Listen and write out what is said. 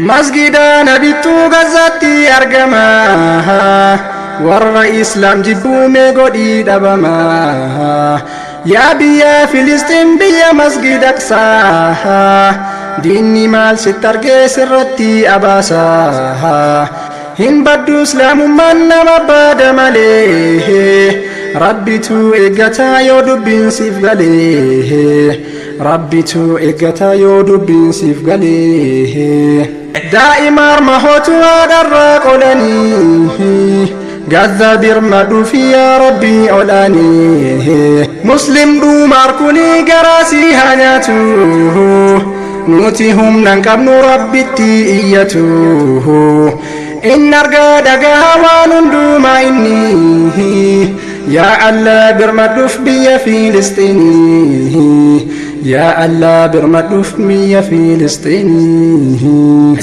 Masgida Nabittuu Gazaatti argama. Warra Islaam jibbuu mee godhii dhabama. Yaa biyya Filistiin, biyya Masgida Aqsaa, diinni maal sitti argee sirratti abaasa? Hin baddu Islaamummaan nama baada malee. Rabbitu eeggataa yoo dubbiin siif galee. Rabbitu eeggataa yoo dubbiin siif galee. Daa'ima harma hootu haadharraa qolanii, Gaza birmadhuufi yaa Rabbii olaanii. Muslim dhumaar kuni garaa si haa nyaatu. Nuti humna hin qabnu, Rabbitti iyyatu. Inni argaa dhagahaa waan hundumaa inni. Yaa Allah, birmadhuuf biyya Filisxiinii. Yaa Allah, birmadhuuf biyya Filisxiinii.